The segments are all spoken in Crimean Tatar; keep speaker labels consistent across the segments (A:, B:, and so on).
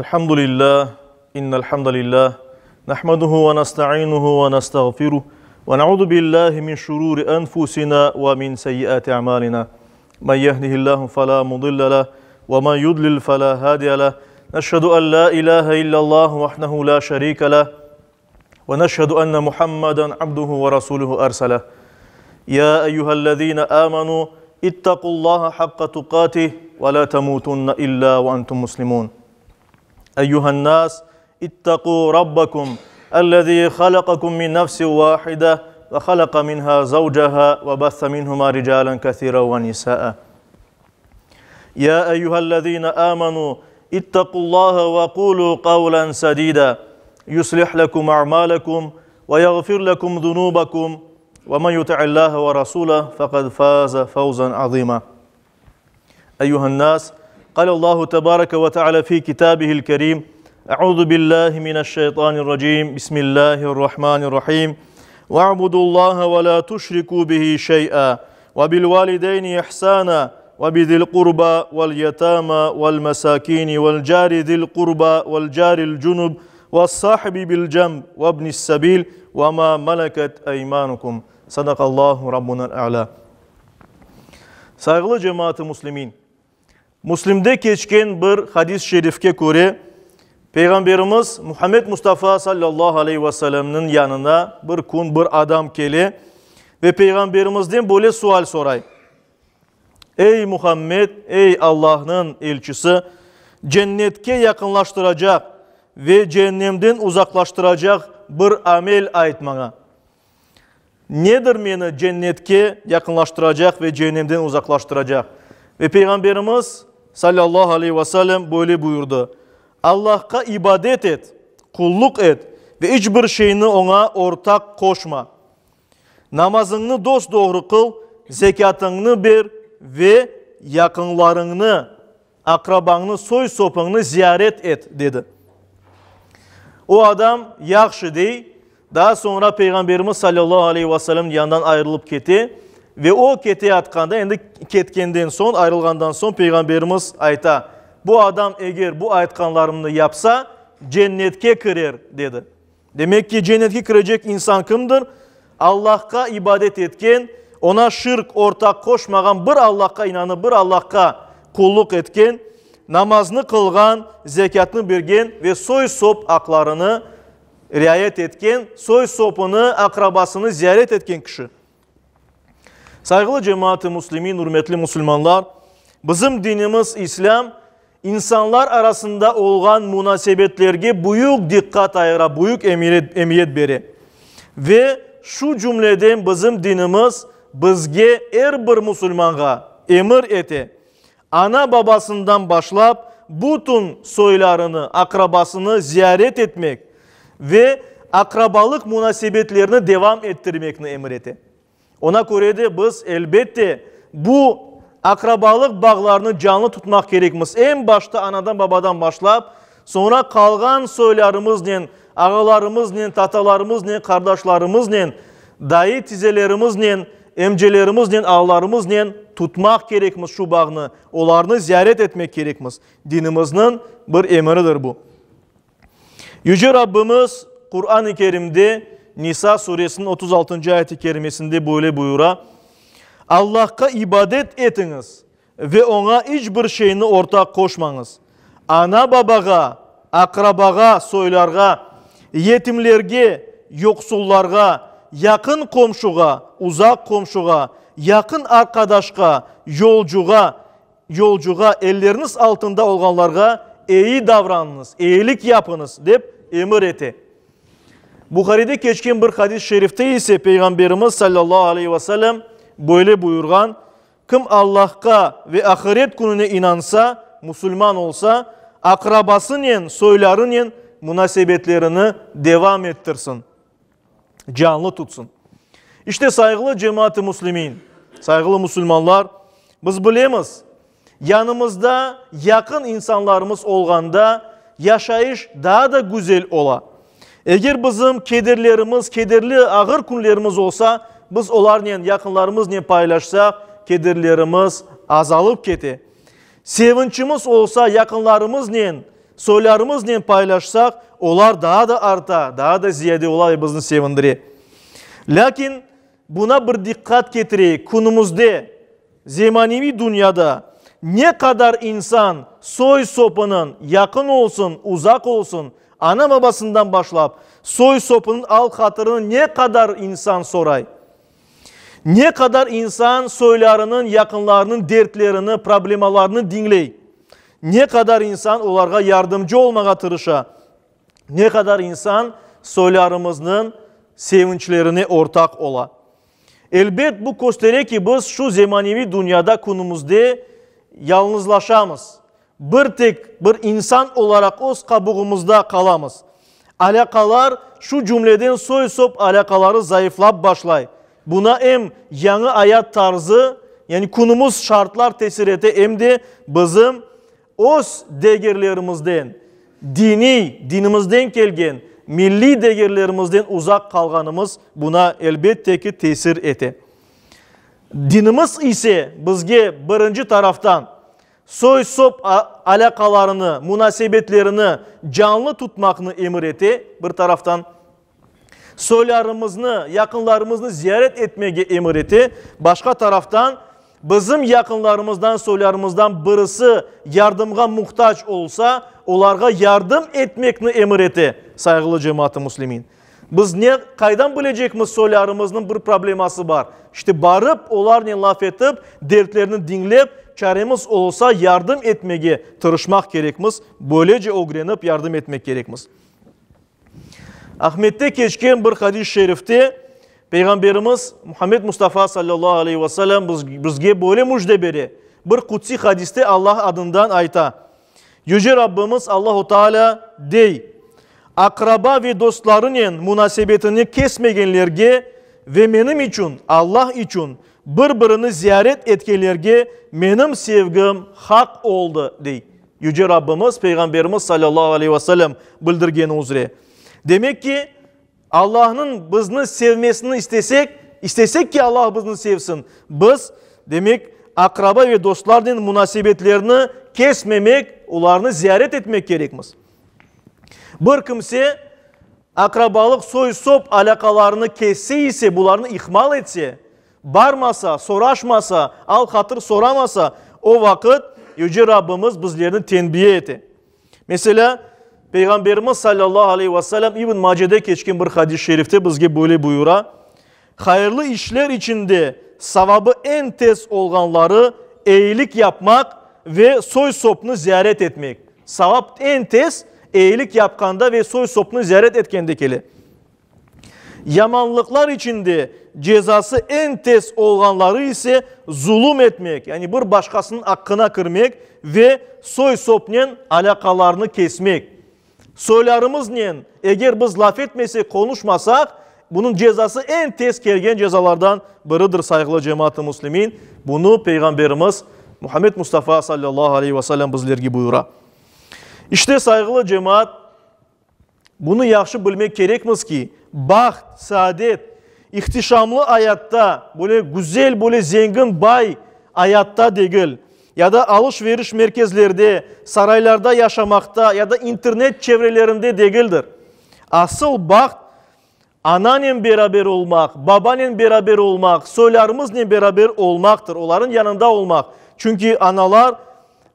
A: الحمد لله إن الحمد لله نحمده ونستعينه ونستغفره ونعوذ بالله من شرور أنفسنا ومن سيئات أعمالنا من يهده الله فلا مضل له ومن يضلل فلا هادي له نشهد أن لا إله إلا الله وحده لا شريك له ونشهد أن محمدا عبده ورسوله أرسله يا أيها الذين آمنوا اتقوا الله حق تقاته ولا تموتن إلا وأنتم مسلمون أيها الناس اتقوا ربكم الذي خلقكم من نفس واحدة وخلق منها زوجها وبث منهما رجالا كثيرا ونساء يا أيها الذين آمنوا اتقوا الله وقولوا قولا سديدا يصلح لكم أعمالكم ويغفر لكم ذنوبكم ومن يطع الله ورسوله فقد فاز فوزا عظيما أيها الناس قال الله تبارك وتعالى في كتابه الكريم أعوذ بالله من الشيطان الرجيم بسم الله الرحمن الرحيم واعبدوا الله ولا تشركوا به شيئا وبالوالدين إحسانا وبذي القربى واليتامى والمساكين والجار ذي القربى والجار الجنب والصاحب بالجنب وابن السبيل وما ملكت أيمانكم صدق الله ربنا الأعلى Sayğılı cemaat-ı muslimin! Müslimde keçken bir hadis-i şerifke köre, Peyğamberimiz Muhammed Mustafa sallallahu aleyhi ve sellemniñ yanına bir kün bir adam kele ve Peyğamberimizden böyle sual soray, Ey Muhammed, ey Allahnıñ elçisi, cennetke yaqınlaştıracaq ve cehennemden uzaqlaştıracaq bir amel ayt maña. Nedir meni cennetke yaqınlaştıracaq ve cehennemden uzaqlaştıracaq? Ve Peyğamberimiz, salâllahu aleyhi ve sellem, böyle buyurdı, Allahqa ibadet et, qulluq et ve iç bir şeyni Oña ortaq qoşma. Namazıñnı dos-doğru qıl, zekâtıñnı ber ve yaqınlarıñnı, aqrabañnı, soy-sopuñnı ziyaret et, dedi. O adam, Yahşı, dey, daa soñra Peyğamberimiz salâllahu aleyhi ve sellemniñ yanından ayırılıp kete ve o kete atqanda, endi ketkenden soñ, ayırılğandan soñ Peyğamberimiz ayta, Bu adam eger bu aytqanlarımnı yapsa, cennetke kirer, dedi. Demek ki, cennetke kirecek insan kimdir? Allahqa ibadet etken, Oña şirk, ortaq qoşmağan, bir Allahqa inanıp, bir Allahqa qulluq etken, namaznı qılğan, zekâtnı bergen ve soy-sop aqlarını riayet etken, soy-sopunı, aqrabasını ziyaret etken kişi. Sayğılı cemaat-ı müslimin, ürmetli musulmanlar, bizim dinimiz İslâm insanlar arasında olğan munasebetlerge büyük diqqat ayıra, büyük emiyet bere. Ve şu cümleden bizim dinimiz bizge, er bir musulmanğa emir ete, ana-babasından başlap bütün soylarını, aqrabasını ziyaret etmek ve aqrabalıq munasebetlerini devam ettirmekni emir ete. Ona köre de biz, elbette, bu aqrabalıq bağlarını canlı tutmaq kerekmiz. Eñ başta anadan-babadan başlap, soñra qalğan soylarımıznen, ağalarımıznen, tatalarımıznen, qardaşlarımıznen, dayı-tizelerimiznen, emcelerimiznen, ağalarımıznen tutmaq kerekmiz şu bağnı, olarnı ziyaret etmek kerekmiz. Dinimizniñ bir emiridir bu. Yüce Rabbimiz Quran-ı Kerimde Nisa suresiniñ 36-ncı ayet-i kerimesinde böyle buyura, Allahqa ibadet etiñiz ve Oña iç bir şeyni ortaq qoşmañız. Ana-babağa, aqrabağa, soylarğa, yetimlerge, yoqsullarğa, yaqın qomşuğa, uzaq qomşuğa, yaqın arqadaşqa, yolcuğa, Yolcuğa, elleriñiz altında olğanlarğa eyi davranıñız, eyilik yapıñız, dep emir ete. Buharide keçken bir hadis-i şerifte ise Peyğamberimiz sallallahu aleyhi ve sellem böyle buyurğan, Kim Allahqa ve ahiret kününe inansa, musulman olsa, aqrabasınen, soylarınen munasebetlerini devam ettirsin. Canlı tutsın. İşte, sayğılı cemaat-ı müslimin, sayğılı musulmanlar, biz bilemiz, yanımızda yaqın insanlarımız olğanda yaşayış daa da güzel ola. Eger bizim kederlerimiz, kederli, ağır künlerimiz olsa, biz olarnen, yaqınlarımıznen paylaşsaq, kederlerimiz azalıp kete. Sevinçimiz olsa, yaqınlarımıznen. Soylarımıznen paylaşsaq, olar daa da arta, daa da ziyade ola ve bizni sevindire. Lâkin buna bir diqqat ketireyik, künümizde, zemaneviy dünyada ne qadar insan soy-sopunıñ, yaqın olsun, uzaq olsun, ana-babasından başlap, soy-sopunıñ al-hatırını ne qadar insan soray? Ne qadar insan soylarınıñ, yaqınlarınıñ dertlerini, problemalarını diñley? Ne qadar insan olarğa yardımcı olmağa tırışa? Ne qadar insan soylarımıznıñ sevinçlerine ortaq ola? Elbet, bu köstere ki, biz şu zemaneviy dünyada künümizde yalnızlaşamız, bir tek bir insan olaraq öz qabuğımızda qalamız. Alâqalar, şu cümleden soy-sop alâqaları zayıflap başlay. Buna em yañı ayat tarzı, yani künümüz şartlar tesir ete, em de bizim öz degerlerimizden, diniy, dinimizden kelgen milliy degerlerimizden uzaq qalğanımız buna elbette ki tesir ete. Dinimiz ise bizge birinci taraftan soy-sop alâqalarını, munasebetlerini canlı tutmaqnı emir ete, bir taraftan, soylarımıznı, yaqınlarımıznı ziyaret etmege emir ete, başqa taraftan, bizim yaqınlarımızdan, soylarımızdan birisi yardımğa muhtac olsa, olarğa yardım etmekni emir ete, sayğılı cemaat-ı müslimin. Biz ne, qaydan bilecekmiz soylarımıznıñ bir probleması bar? İşte barıp, olarnen laf etip, dertlerini diñlep, çaremiz olsa yardım etmege tırışmaq kerekmiz, böylece ögrenip yardım etmek kerekmiz. Ahmette keçken bir hadis-i şerifte Peyğamberimiz Muhammed Mustafa sallallahu aleyhi ve sellem bizge böyle müjde bere. Bir qudsiy hadiste Allah adından ayta, Yüce Rabbimiz Allahu Teala dey, Aqraba ve dostlarınen munasebetini kesmegenlerge ve menim içün, Allah içün, bir-birini ziyaret etkenlerge menim sevgim haq oldı, dey. Yüce Rabbimiz Peyğamberimiz salâllahu aleyhi ve sellem bildirgeni üzre. Demek ki, Allahnıñ bizni sevmesini istesek, istesek ki, Allah bizni sevsin, biz, demek, aqraba ve dostlarnen munasebetlerni kesmemek, olarnı ziyaret etmek kerekmiz. Bir kimse aqrabalıq, soy-sop alâqalarını kesse ise, bularnı ihmal etse, Barmasa, soraşmasa, al-hatır soramasa, o vaqıt Yüce Rabbimiz bizlerni tenbiye ete. Meselâ, Peyğamberimiz salâllahu aleyhi ve sellem İbn Macede keçken bir hadis-i şerifte bizge böyle buyura, Hayırlı işler içinde savabı eñ tez olğanları eyilik yapmaq ve soy-sopnı ziyaret etmek. Savap eñ tez eyilik yapqanda ve soy-sopnı ziyaret etkende kele. Yamanlıqlar içinde cezası eñ tez olğanları ise zulum etmek, yani bir başqasınıñ aqqına kirmek ve soy-sopnen alâqalarnı kesmek. Soylarımıznen eger biz laf etmesek, qonuşmasaq, bunıñ cezası eñ tez kelgen cezalardan biridir, sayğılı cemaat-ı müslimin. Bunı Peyğamberimiz Muhammed Mustafa sallallahu aleyhi ve sellem bizlerge buyura. İşte, sayğılı cemaat, Bunı yahşı bilmek kerekmiz ki, baht, saadet, ihtişamlı ayatta, böyle güzel, böyle zengin, bay ayatta degil, ya da alış-veriş merkezlerde, saraylarda yaşamaqta, ya da internet çevrelerinde degildir. Asıl baht, ananen beraber olmaq, babanen beraber olmaq, soylarımıznen beraber olmaqtır, olarnıñ yanında olmaq. Çünki analar,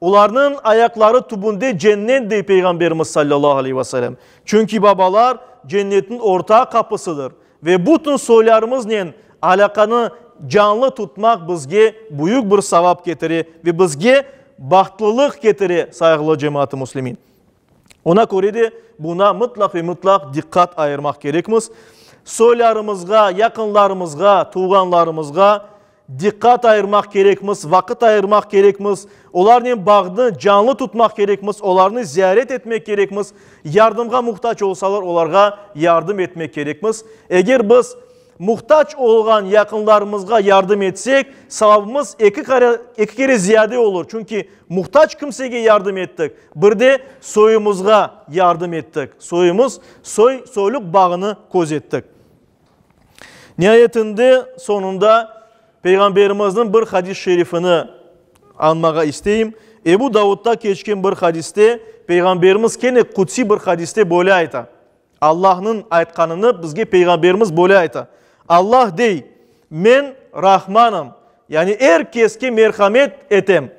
A: olarnıñ ayaqları tübünde cennet, dey Peyğamberimiz sallallahu aleyhi ve sellem. Çünki babalar cennetniñ orta qapısıdır. Ve bütün soylarımıznen alâqanı canlı tutmaq bizge büyük bir savap ketire ve bizge bahtlılıq ketire, sayğılı cemaat-ı müslimin. Ona köre de buna mıtlaq ve mıtlaq diqqat ayırmaq kerekmiz. Soylarımızğa, yaqınlarımızğa, tuvğanlarımızğa diqqat ayırmaq kerekmiz, vaqıt ayırmaq kerekmiz, olarnen bağnı canlı tutmaq kerekmiz, olarnı ziyaret etmek kerekmiz, yardımğa muhtac olsalar, olarğa yardım etmek kerekmiz. Eger biz Muhtac olğan yaqınlarımızğa yardım etsek, savabımız eki kere ziyade olur, çünki muhtac kimsege yardım ettik, bir de soyumızğa yardım ettik, soyumız, soy, soyluq bağını közettik. Niayetinde, soñunda Peyğamberimizniñ bir hadis-i şerifini añmağa isteyim. Ebu Davudda keçken bir hadiste. Peyğamberimiz kene qudsiy bir hadiste böyle ayta, Allahnıñ aytqanını bizge Peyğamberimiz böyle ayta, Allah dey, Men Rahmanım, yani er keske merhamet etem.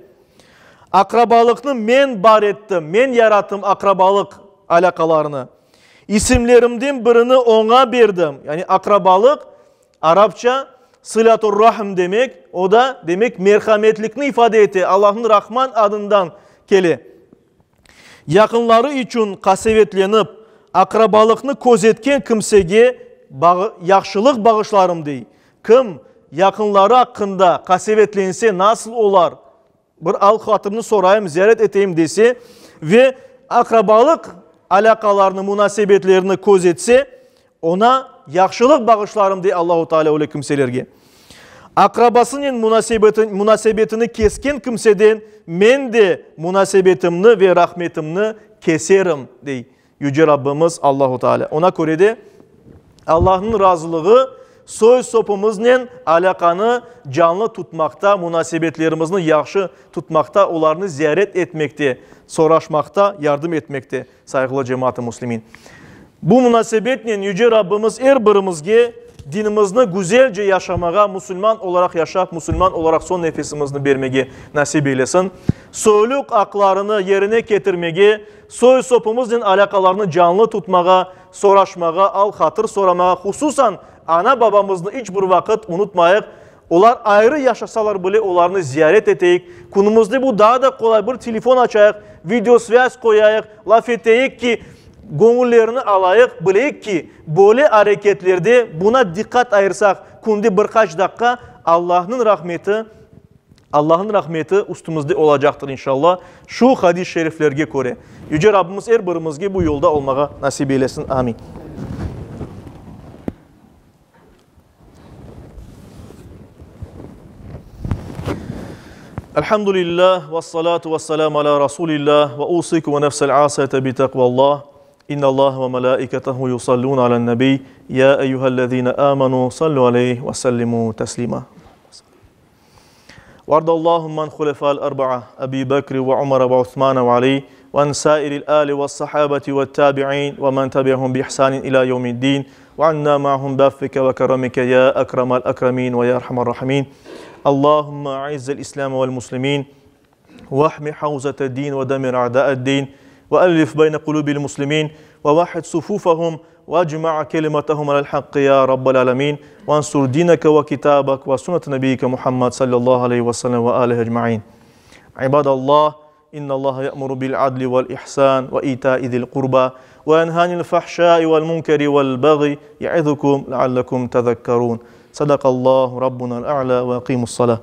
A: Aqrabalıqnı Men bar ettim, Men yarattım aqrabalıq alâqalarını. İsimlerimden birini oña berdim, yani aqrabalıq, arapça sılatur-rahm demek, o da, demek, merhametlikni ifade ete, Allahnıñ Rahman adından kele. Yaqınları içün qasevetlenip, aqrabalıqnı közetken kimsege yahşılıq bağışlarım, dey. Kim yaqınları aqqında qasevetlense, nasıl olar, bir al-hatırnı sorayım, ziyaret eteyim dese ve aqrabalıq alâqalarını, munasebetlerini közetse, Oña yahşılıq bağışlarım, dey Allahu Teala öyle kimselerge. Aqrabasınen munasebetini kesken kimseden men de munasebetimni ve rahmetimni keserim, dey Yüce Rabbimiz Allahu Teala. Oña köre de Allahnıñ razılığı soy-sopumıznen alâqanı canlı tutmaqta, munasebetlerimizni yahşı tutmaqta, olarnı ziyaret etmekte, soraşmaqta yardım etmekte. Sayğılı cemaat-ı müslimin! Bu munasebetnen Yüce Rabbimiz er birimizge dinimizni güzelce yaşamağa, musulman olaraq yaşap, musulman olaraq soñ nefesimizni bermege nasip eylesin. Soyluk aqlarını yerine ketirmege, soy-sopumıznen alâqalarnı canlı tutmağa, soraşmağa, al-hatır soramağa, hususan ana-babamıznı iç bir vaqıt unutmayıq, Olar ayrı yaşasalar bile, olarnı ziyaret eteyik. Künümizde bu daa da qolay, bir telefon açayıq, videosvâz qoyayıq, laf eteyik ki, göñüllerini alayıq, bileyik ki, böyle areketlerde buna diqqat ayırsaq, künde bir qaç daqqa Allahnıñ rahmeti, Allahnıñ rahmeti üstümizde olacaqtır, inşallah, şu hadis-i şeriflerge köre. Yüce Rabbimiz er birimizge bu yolda olmağa nasip eylesin. Amin. Elhamdülillah ve salatu ve selamu ala Rasulillah ve usikum ve nefsel asiyete bi takvallah. İnna Allah ve melaiketehu yusallun alen nebi. Ya eyyühellezine amenu sallu aleyh ve sellimu teslima. وارض اللهم عن خلفاء الأربعة أبي بكر وعمر وعثمان وعلي وعن سائر الآل والصحابة والتابعين ومن تبعهم بإحسان إلى يوم الدين وعنا معهم بعفوك وكرمك يا أكرم الأكرمين ويا أرحم الراحمين اللهم أعز الإسلام والمسلمين واحمي حوزة الدين ودمر أعداء الدين وألف بين قلوب المسلمين ووحد صفوفهم واجمع كلمتهم على الحق يا رب العالمين وانصر دينك وكتابك وسنة نبيك محمد صلى الله عليه وسلم وآله أجمعين عباد الله إن الله يأمر بالعدل والإحسان وإيتاء ذي القربى وينهى عن الفحشاء والمنكر والبغي يعظكم لعلكم تذكرون صدق الله ربنا الأعلى وأقيموا الصلاة.